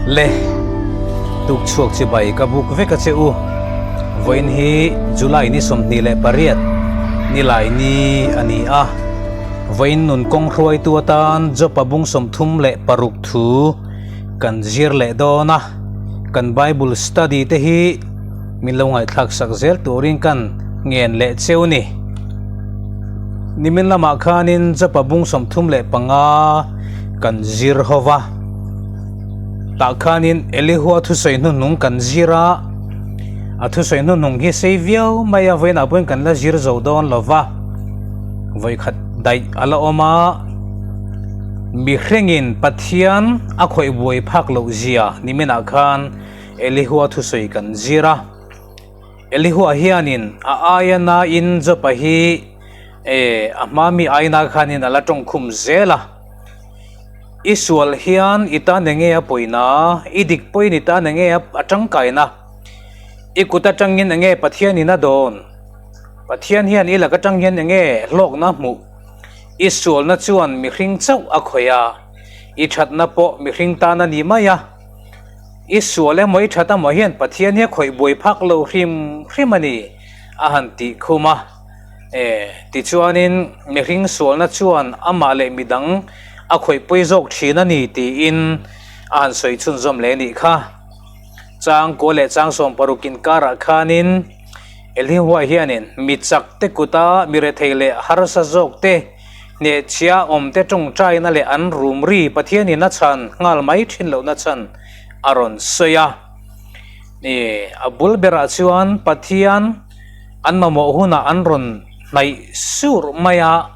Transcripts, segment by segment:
Le, tuk chhuak chibai ka buk vek a che u. Vawiin hi July ni 28, nilai ni a ni a. Vawiin nun kawng hruaitu atan Jopa bung 36 thu kan zir leh dawn a. Kan Bible study te hi min lo ngaihthlak sak zel turin kan ngen leh cheu ni. Nimin lamah khanin Jopa bung 35 kan zir ho va. Tah khanin Elihua thusawi hnuhnung kan zir a, a thusawi hnuhnung hi sei viau mai a, vawiinah pawhin kan la zir zo dawn lo va, vawikhat daih a la awm a, mihringin Pathian a khawih buai phak loh zia niminah khan Elihua thusawi kan zir a. Elihua hianin a aia nain Jopa hi eh a hma mi aina khanin a la tawngkhum zel a. I sual hian i tan enge a pawina, i dik pawhin i tan enge a tangkaina, i kut atangin enge Pathianin a dawn, Pathian hian i lak atang hian enge hlawkna hmuh, i sualna chuan mihring chauh a khawih a, i thatna pawh mihring tan a ni mai a, i sual emaw i that emaw hian Pathian hi a khawih buai phak lo hrim hrim a ni a han tih khum a. E, tichuanin mihring sualna chuan amah leh midang a khawihpui zawk thin a ni tiin a han sawi chhunzawm leh nih kha. Chang kua leh chang 60 inkarah khanin Elihua hianin mi chak te kuta mi rethei leh harsa zawk te hnehchhia awm te tawngtaina leh an rum ri Pathianin a chhan nghal mai thin lohna chhan a rawn sawi a. E, a bul berah chuan Pathian An mamawh hunah an rawn hnaih sur mai a,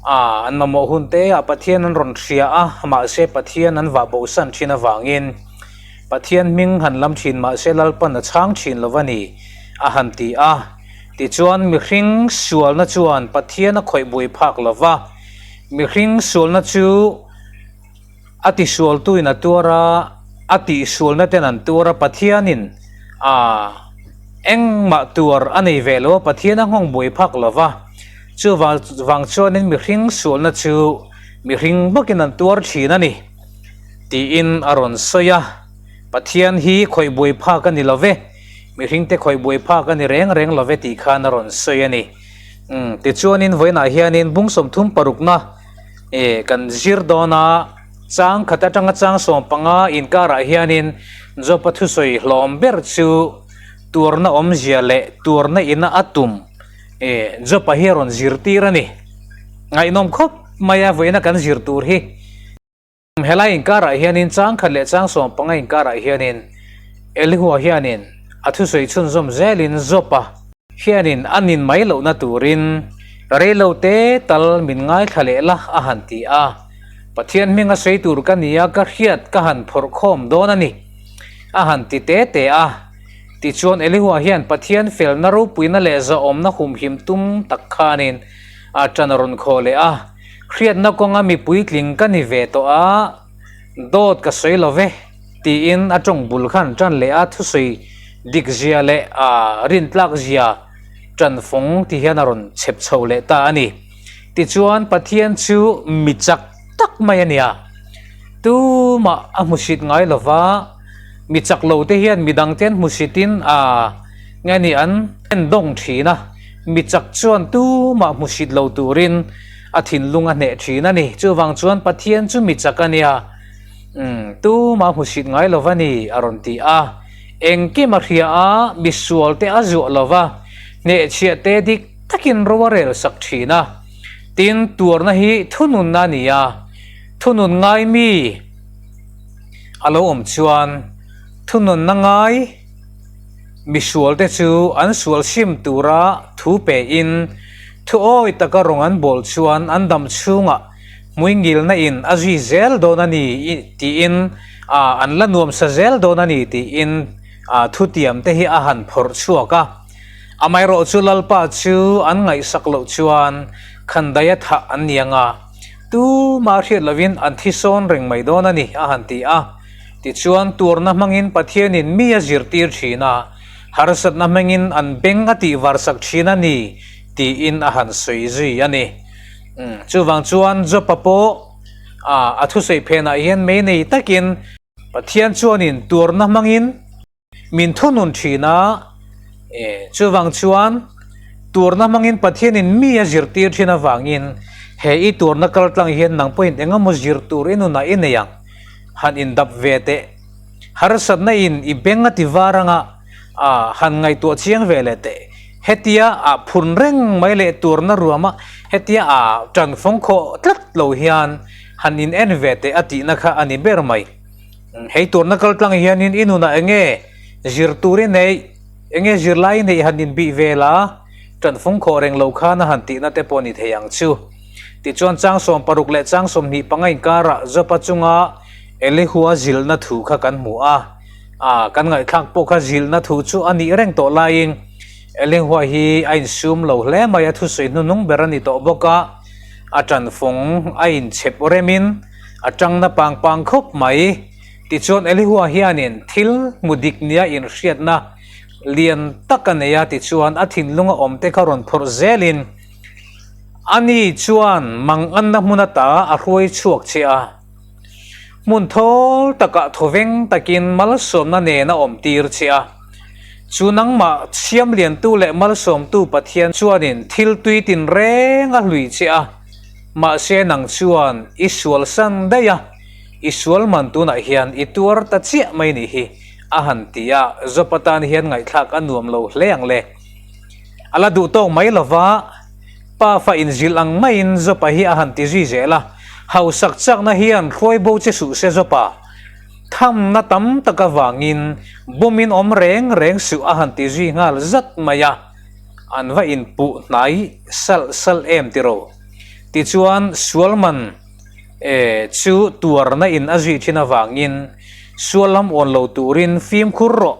ah an mamawh hun te ah Pathian an rawn hria a, mahse Pathian an vah bosan thin avangin Pathian hming han lam thin mahse Lalpan a chhang thin lo a ni a han ti a. Tichuan mihring sualna chuan Pathian a khawih bui phak lo va, mihring sualna chu A tisualtuin a tuar a, a tihsualna ten an tuar a, Pathianin a engmah tuar a nei ve lo a, Pathian a nghawng buai phak lo va, chuvang vang chuanin mihring sualna chu mihring bawkin an tuar thin a ni, tiin a rawn sawi a. Pathian hi khawih buai phak a ni lo ve, mihringte khawih buai phak a ni reng reng lo ve tih khan a rawn sawi a ni. Tichuanin vawiinah hianin bung 36na E, kan zir dawn a, chang khat atanga chang 15 inkarah hianin Jopa thusawi hlawm ber chu tuarna awmzia leh tuarna ina a tum e, Jopa hi a rawn zirtir a ni. Ngaihnawm khawp mai a vawiina kan zir tur hi. Helai inkarah hianin chang khat leh chang 15 inkarah hianin Elihua hianin a thusawi chhunzawm zelin Jopa hianin a nin mai lohna turin reilo te tal min ngaithla leh la a han ti a. Pathian hminga sawi tur ka ni a, ka hriat ka han phawrh khawm dawn a ni a han ti te te a. Tichuan Elihua hian Pathian felna ropuina leh zahawmna humhim tum tak khanin a ṭan a rawn khawh leh a. Hriatna kawnga mi puitling ka ni ve tawh a, dawt ka sawi lo ve. Tiin a tawng bul khan tan leh a thusawi dik zia leh a rintlak zia tan fawng ti hian a rawn chhep chho leh ta a ni. Tichuan Pathian chu mi chak tak mai a nia. Tumah a hmusit ngai lo va, mi chak lo te hian mi dang te an hmusitin a nge ni an en dawng thin a, mi chak chuan tumah hmusit lo turin a thinlung a hneh thin a ni. Chuvang chuan Pathian chu mi chak a nia. Umm, tumah hmusit ngai lo va ni, a rawn ti a. Engkim a hria a, misual te a zuah lo va, hnehchhiah te dik takin ro a rel sak thin a. Tin, tuarna hi thununna a ni a, thunun ngai mi a lo awm chuan thununna ngai misual te chu an sual sim tura thu pein thu awi taka rawng an bawl chuan an dam chhungah Hmuingilna in a zui zel dawn a ni tiin an la nuamsa zel dawn a ni tiin thutiam te hi a han phawrh chhuak a. Amaherawh chu Lalpa chu an ngaihsak loh chuan khandaia thah an ni ang a, tumah hriat lovin an thi sawn reng mai dawn a ni a han ti a. Tichuan tuarna hmangin Pathianin mi a zirtir thin a, harsatna hmangin an beng a tihvarsak thin a ni tiin a han sawi zui a ni. Chuvang chuan Jopa pawh a thusawi phenah hian mei nei takin. Pathian chuanin tuarna hmangin min thunun thin a, chuvang chuan tuarna hmangin Pathianin mi a zirtir thin avangin he i tuarna kal tlang hian nang pawhin eng emaw zir tur i nunah i nei ang, han indap ve teh. Harsatna in i beng a ti var anga han ngaihtuah chiang ve leh teh. Hetia a phun reng mai leh tuarna ruama hetia a tanfawng khawh tlat lo hian han in en ve teh a tihna kha a ni ber mai. Hei tuarna kal tlang hianin i nunah enge zir tur i neih, enge zirlai i neih han inbih ve la, tanfawng khawh reng lo khan a han tihna te pawh a ni thei ang chu. Tichuan chang 16 leh chang 25 inkarah Jopa chunga Elihua zilhna thu kha kan hmu a. A, kan ngaihthlak pawh kha zilhna thu chu a nih reng tawh laiin Elihua hi a insum lo hle mai a, thusawi hnuhnung ber a ni tawh bawk a, a tanfung a inchhep remin a tangna pang pang khawp mai. Tichuan Elihua hianin thil hmu dik nia inhriatna lian tak a nei a, tichuan a thinlunga awmte kha rawn phawrh zelin ani chuan manganna hmun ata a hruai chhuak che a. Hmun thawl takah thawveng takin malsawmna nen a awm tir che a. Chu nangmah siamliantu leh malsawmtu Pathian chuanin thil tui tinreng a hlui che a, mahse nang chuan i sual san daih a, i sual man tunah hian i tuar ta chiah mai nih hi, a han ti a, Jopa tan hian ngaihthlak a nuam lo hle ang le. A la duh tawk mai lova. Pa fa inzilh ang maiin Jopa hi a han ti zui zel a, hausak chakna hian hruai bo che suh se Jopa. Thamna tam tak avangin bumin awm reng reng suh a han ti zui nghal zat mai a, an va inpuh hnai salh salh em tiro. Tichuan sualman e chu tuarna in a zui thin avangin sual lam awn lo turin fimkhur rawh,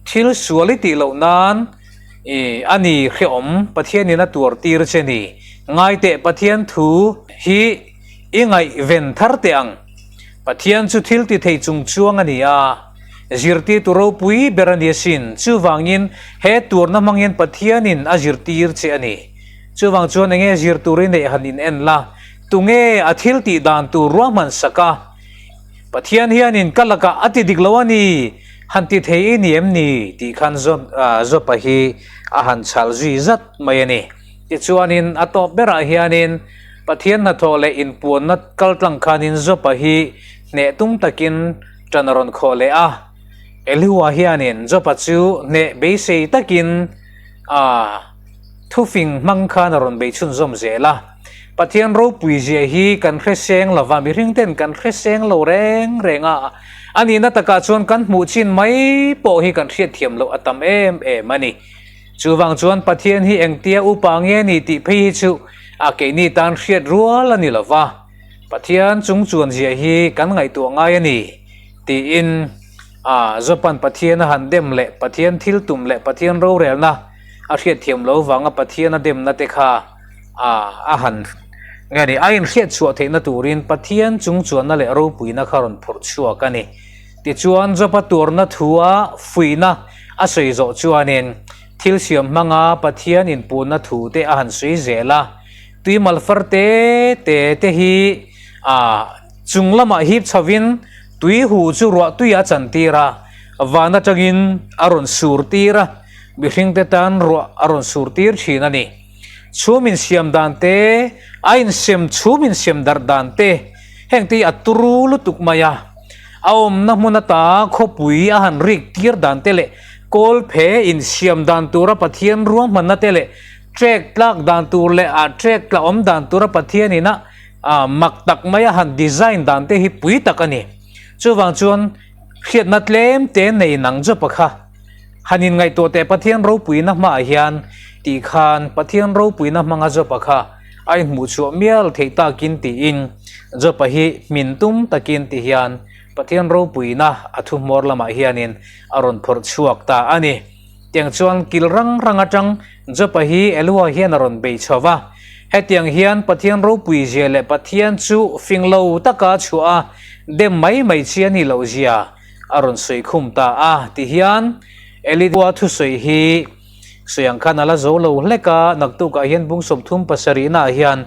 thil sual i tih loh nan I a ni hrehawm Pathianin a tuar tir che ni. Ngaiteh Pathian thu hi i ngaihven thar teh ang. Pathian chu thil ti thei chung chuang a ni a, zirtirtu ropui ber a ni asin. Chuvangin he tuarna hmang hian Pathianin a zirtir che a ni. Chuvang chuan enge zir tur i neih han in en la, tunge a thil tih dan tur ruahman sak a? Pathian hianin ka lakah a ti dik lo a ni, han ti thei i ni em ni? tih khan Jopa hi a han chhal zui zat mai a ni. Tichuanin a tawp berah hianin Pathian hnathawh leh inpuanna kaltlang khanin Jopa hi hneh tum takin ṭan a rawn khawh leh a. Elihua hianin Jopa chu hneh beisei takin a thufing hmang khan a rawn bei chhunzawm zel a. Pathian ropui zia hi kan hre seng lo va, mihring ten kan hre seng lo reng reng a, a nihna takah chuan kan hmuh chin mai pawh hi kan hriatthiam loh a tam em em a ni. Chuvang chuan Pathian hi engtia upa nge ni tih phei hi chu a keini tan hriat rual a ni lo va, Pathian chung chuan zia hi kan ngaihtuah ngai a ni tiin a Jopan Pathian a han dem leh Pathian thil tum leh Pathian rorelna a hriatthiam lo vanga Pathian a demna te kha a a han nge ni a inhriat chhuah theihna turin Pathian chung chuanna leh ropuina kha rawn phawrh chhuak a ni. Tichuan Jopa tuarna thua fuihna a sawi zawh chuanin thil siam hmanga Pathian inpuhna thu te a han sawi zel a, tui malfar te te te hi a chung lamah hip chhovin tui hu chu ruah tuiah a chantir a, van atangin a rawn sur tir a, mihringte tan ruah a rawn sur tir thin a ni. Chhum insiam dan te, a insem chhum insiam darh dan te, heng te hi a turu lutuk mai a. A awmna hmun ata khawpui a han rik tir dan te leh kawlphe insiam dan tura Pathian ruahmanna te leh trek tlak dan tur leh a trek tla awm dan tura Pathianin a mak tak mai a han design dan te hi pui tak a ni. Chuvang chuan hriatna tlem te nei nang chu pakha. Han inngaihtuah teh Pathian ropuina hmaah hian tih khan Pathian ropuina hmanga Jopa kha a inhmuh chhuah mial theih takin tiin Jopa hi hmin tum takin ti hian Pathian ropuina a thuhmawr lamah hianin a rawn phawrh chhuak ta a ni. Tiang chuan kil rang rang atang Jopa hi Elua hian a rawn bei chho va. Hetiang hian Pathian ropui zia leh Pathian chu fing lo taka chhuah a dem mai mai chi a nih loh zia a rawn sawi khum ta a, ti hian Elihua thusawi hi sawi ang khan a la zo lo hlek a, naktukah hian bung 37 naah hian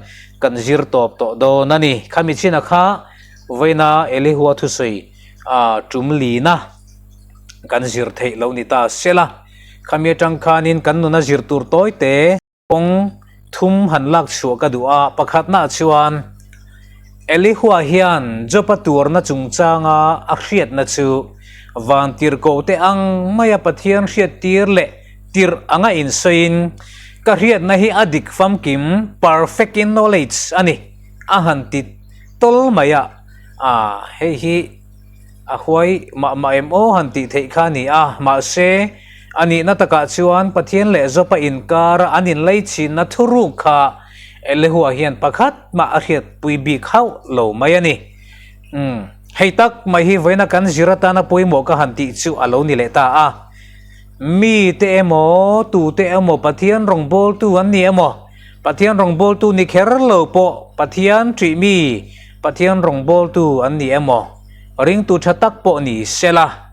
kan zir tawp tawh dawn a ni. Khami chin a kha vawiina Elihua thusawi Tum lina kan zir theih lo ni ta sela. Khami atang khanin kan nuna zir tur tawi te kawng thum han lak chhuah ka duh a. Pakhatnaah chuan Elihua hian Job-a tuarna chungchanga a hriatna chu vantirhkoh te ang maia Pathian hriattir leh tirh anga insawiin, Ka hriatna hi a dik famkim, perfect in knowledge, a ni, a han ti tawl mai a. A, hei hi a huai mah mah em aw han tih theih kha a ni a, mahse, a nihna takah chuan Pathian leh Job-a inkara an inleichhinna thuruk kha Elihua hian pakhat mah a hriatpui bik hauh lo mai a ni. Umm, hei tak mai hi vawiina kan zir atana pawimawh ka han tih chu a lo ni leh ta a. Mite emaw, tute emaw Pathian rawngbawltu an ni emaw, Pathian rawngbawltu ni kher lo pawh Pathian ṭih mi Pathian rawngbawltu an ni emaw, ringtu ṭha tak pawh ni sela,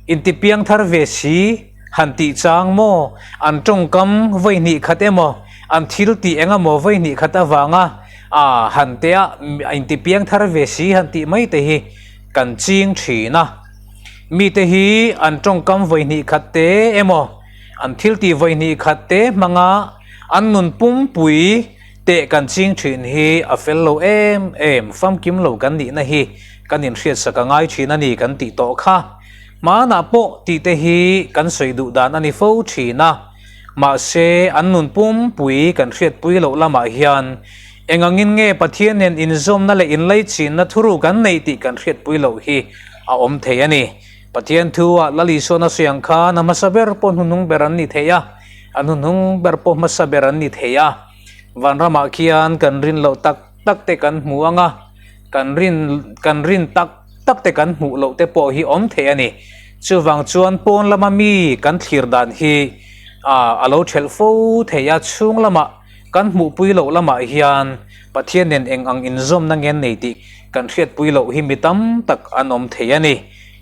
intipiang thar ve si han tih chang maw, an ṭawngkam vawi hnih khat emaw, an thil tih eng emaw vawi hnih khat avanga a han tea intipiang thar ve si han tih mai te hi kan ching ṭhin a. Mite hi an tawngkam vawi hnih khat te emaw, an thil tih vawi hnih khat te hmanga an nun pumpui teh kan ching thin hi a fel lo em em, famkim lo kan nihna hi kan inhriatsak a ngai thin a ni kan tih tawh kha. Hmanah pawh tih te hi kan sawi duh dan a ni fo thin a, mahse an nun pumpui kan hriatpui loh lamah hian Engangin nge Pathian nen inzawmna leh inlaichinna thuru kan neih tih kan hriatpui loh hi a awm thei a ni. Pathian thu-ah Lal Isuan a sawi ang khan a hmasa ber pawh hnuhnung ber an ni thei a, a hnuhnung ber pawh hmasa ber an ni thei a. Vanramah khian kan rin loh tak tak te kan hmu ang a, kan rin kan rin tak tak te kan hmuh loh te pawh hi awm thei a ni. Chuvang chuan pawn lama mi kan thlir dan hi a lo thelh fo thei a, chhung lamah Kan hmuhpui loh lamah hian Pathian nen eng ang inzawmna ngen nei tih kan hriatpui loh hi mi tam tak an awm thei a ni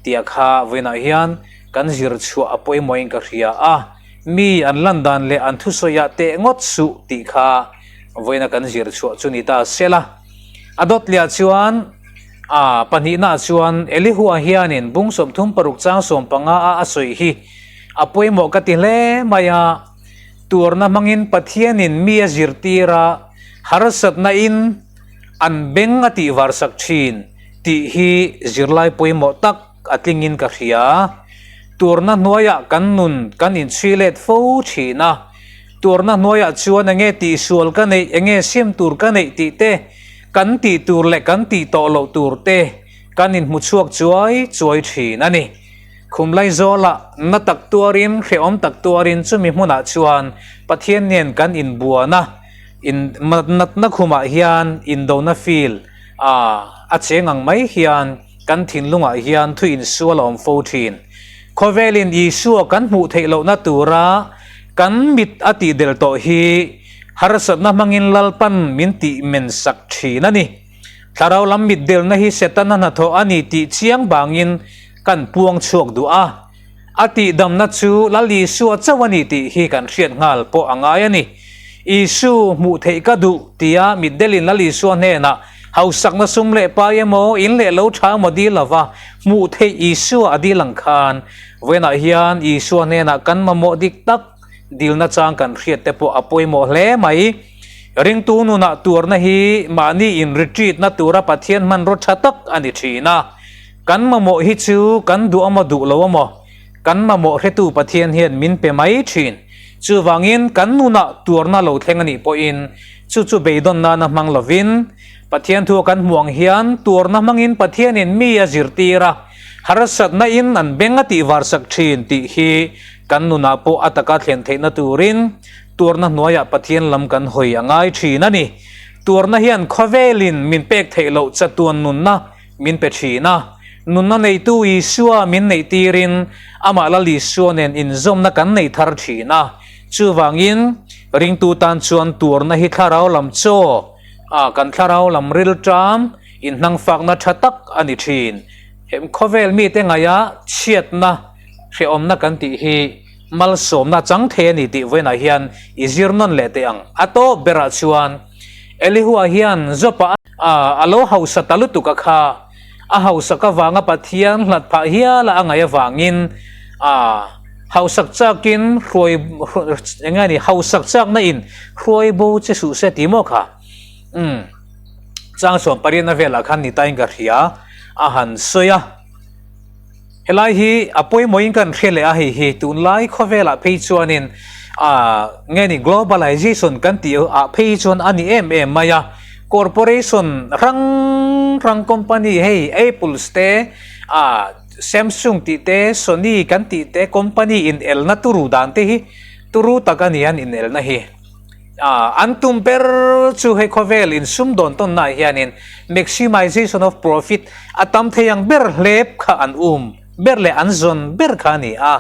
tih a kha vawiinah hian kan zir chhuah a pawimawhin ka hria a, mi an lan dan leh an thusawiah teh ngawt suh tih kha vawiina kan zir chhuah chu ni ta sela. A dawtliah chuan a pahnihnaah chuan Elihua hianin bung 36 chang 15 a a sawi hi a pawimawh ka ti hle mai a. Tuarna hmangin Pathianin mi a zirtir a, harsatna in an beng a tihvar sak thin tih hi zirlai pawimawh tak a tlingin ka hria. Tuarna hnuaiah kan nun kan inchhui let fo thin a, tuarna hnuaiah chuan enge tihsual ka neih, enge siam tur ka neih tih te, kan tih tur leh kan tih tawh loh tur te kan inhmu chhuak chuai chuai thin a ni. Khum Laizawlah na tak tuarin, hrehawm tak tuarin chumi hmunah chuan Pathian nen kan inbuan a, in natna khumah hian indona feel a a cheng ang mai hian kan thinlungah hian thu insual a awm fo thin. Khawvelin Isua kan hmuh theih lohna tura kan mit a tihdel tawh hi harsatna hmangin Lalpan min tihmen sak thin a ni. Thlarau lam mitdelna hi Setana hnathawh a ni tih chiang vangin kan puang chhuak duh a, a tihdamna chu Lal Isua chauh a ni tih hi kan hriat nghal pawh a ngai a ni. Isu hmuh theih ka duh tia mitdelin Lal Isua hnenah hausakna sum leh pai emaw, in leh lo tha emaw dil lova hmuh theih Isua a dil ang khan vawiinah hian Isua hnenah kan mamawh dik tak dilna chang kan hriat te pawh a pawimawh hle mai. Ringtu nunah tuarna hi mahni in retreat na tura Pathian hmanraw tha tak a ni thin a. Kan mamawh hi chu kan duh amaw duh lo amaw, kan mamawh hretu Pathian hian min pe mai thin. Chuvangin kan nunah tuarna lo thleng a nih pawhin chu chu beidawn nana hmang lovin Pathian thu a kan hmuh ang hian tuarna hmangin Pathianin mi a zirtir a, harsatna in an beng a tihvar sak thin tih hi kan nunah pawh a taka thlen theihna turin tuarna hnuaiah Pathian lam kan hawi a ngai thin a ni. Tuarna hian khawvelin min pek theih loh chatuan nunna min pe thin a, nunna neitu Isua min neih tirin amah Lal Isua nen inzawmna kan nei thar thin a, chuvangin ringtu tan chuan tuarna hi thlarau lam chaw a kan thlarau lam rilṭam inhnangfakna tha tak a ni thin. Hem khawvel mite ngaia chhiatna hrehawmna kan tih hi malsawmna chang thei a ni tih vawiinah hian i zir nawn leh teh ang. A tawp berah chuan Elihua hian Jopa a a lo hausa ta lutuk a kha. A hausak avanga Pathian hlat phah hiala a ngaih avangin a hausak chakin hruai eng nge ni hausak chakna in hruai bo che suh se tih maw kha? Umm chang sawm pariatna velah khan ni tain ka hria a han sawi a. Helai hi a pawimawhin kan hria leh a, hei hi tunlai khawvelah phei chuanin ah nge ni globalization kan tih ah phei chuan a ni em em mai a, corporation hrang hrang company hei Apples te ah Samsung tih te Sony kan tih te company in elna turu dan te hi turu tak a ni an inelna hi. An tum ber chu hei khawvel in sumdawn tawnna ah hianin maximization of profit a tam thei ang ber hlep kha an um ber leh an zawn ber kha a ni a.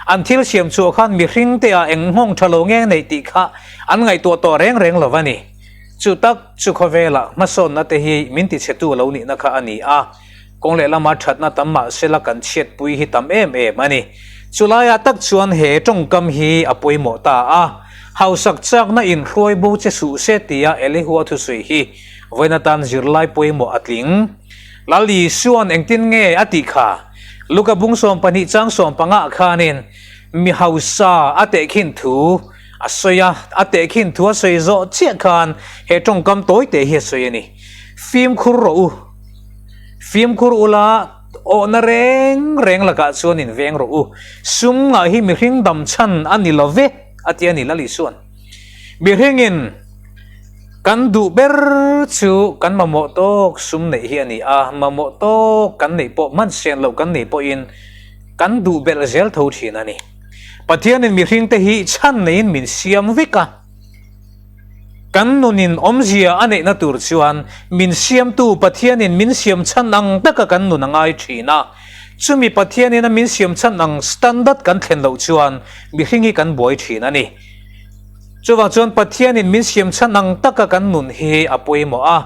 An thil siam chhuah khan mihring te ah eng nghawng tha lo nge neih tih kha an ngaihtuah tawh reng reng lo a ni. Chu tak chu khawvela hmasawnna te hi min tichhetu lo nihna kha a ni a. Kawng lehlamah thatna tam mahsela kan chhiatpui hi tam em em a ni. Chulaiah tak chuan he tawngkam hi a pawimawh ta a, hausak chakna inhruai bo che suh se tia Elihua thusawi hi vawiin atan zirlai pawimawh a tling. Lal Isua'n engtin nge a tih kha? Luka bung 12 chang 15 khanin mi hausa a tehkhin thu a sawi a, a tehkhin thu a sawi zawh chiah khan he tawngkam tawi teh hi a sawi a ni, Fimkhur rawh u. Fimkhur ula, awhna reng reng lakah chuan in veng rawh u. Sum ngah hi mihring dam chhan a ni lo ve, a ti a ni Lali chuan. Mihringin kan duh ber chu kan mamawh tawk sum neih hi a ni a, mamawh tawk kan neih pawh hman sian loh kan neih pawhin kan duh belh zel tho thin a ni. Pathianin mihringte hi chhan neiin min siam vek a. Kan nunin awmzia a neihna tur chuan min siamtu Pathianin min siam chhan ang taka kan nun a ngai thin a. Chumi Pathianin a min siam chhan ang standard kan thlen loh chuan mihring hi kan buai thin a ni. Chuvang chuan Pathianin min siam chhan ang taka kan nun hi a pawimawh a.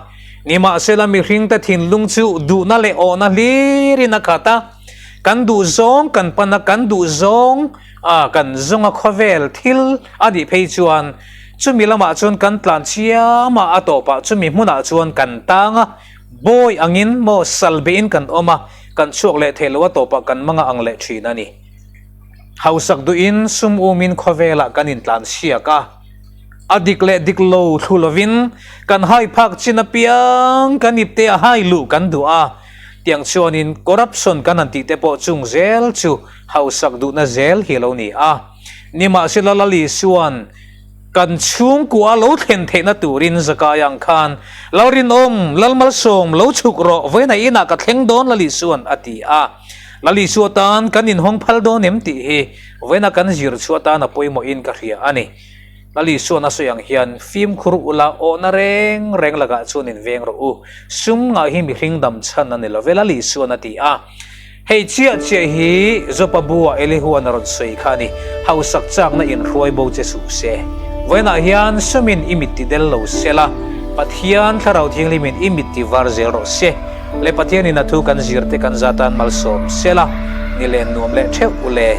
Nimahsela mihringte thinlung chu duhna leh awhna hlirin a khat a. Kan duhzawng kan pan a, kan duhzawng a kan zawnga khawvel thil a nih phei chuan chumi lamah chuan kan tlan chiam a, a tawpah chumi hmunah chuan kan tang a, bawi angin maw sal behin kan awm a, kan chhuak leh theih loh a tawpah kan manga ang leh thin a ni. Hausak duhin sum umin khawvelah kan intlan siak a, a dik leh dik lo thlu lovin kan hai phak chin apiang kan ipte a hai luh kan duh a, tiang chuanin corruption kan han tih te pawh chung zel chu hausak duhna zel hi a lo ni a. Nimahsela Lali chuan kan chhungkua lo thlen theihna turin Zakai ang khan, Lalrinawm, Lalmalsawm, lo chhuk rawh, vawiinah inah ka thleng dawn Lali chuan a ti a. Lali chu atan kan inhawng phal dawn em tih hi vawiinah kan zir chu atan a pawimawhin ka hria a ni. Lali chuan a sawi ang hian fimkhur ula awhna reng reng lakah chuan inveng rawh u, sum ngah hi mihring dam chhan a ni lo ve Lali chuan a ti a. Hei chiah chiah hi Jopa bu-ah Elihu-a'n a rawn sawi kha a ni, Hausak chakna inhruai bo che suh se. Vawiinah hian sumin i mit ti del lo se la, Pathian Thlarau Thianghlimin i mit ti var zel rawh se. Le Pathianin a thu kan zir te kan zatan malsawm se la, ni len nuam leh theuh u le.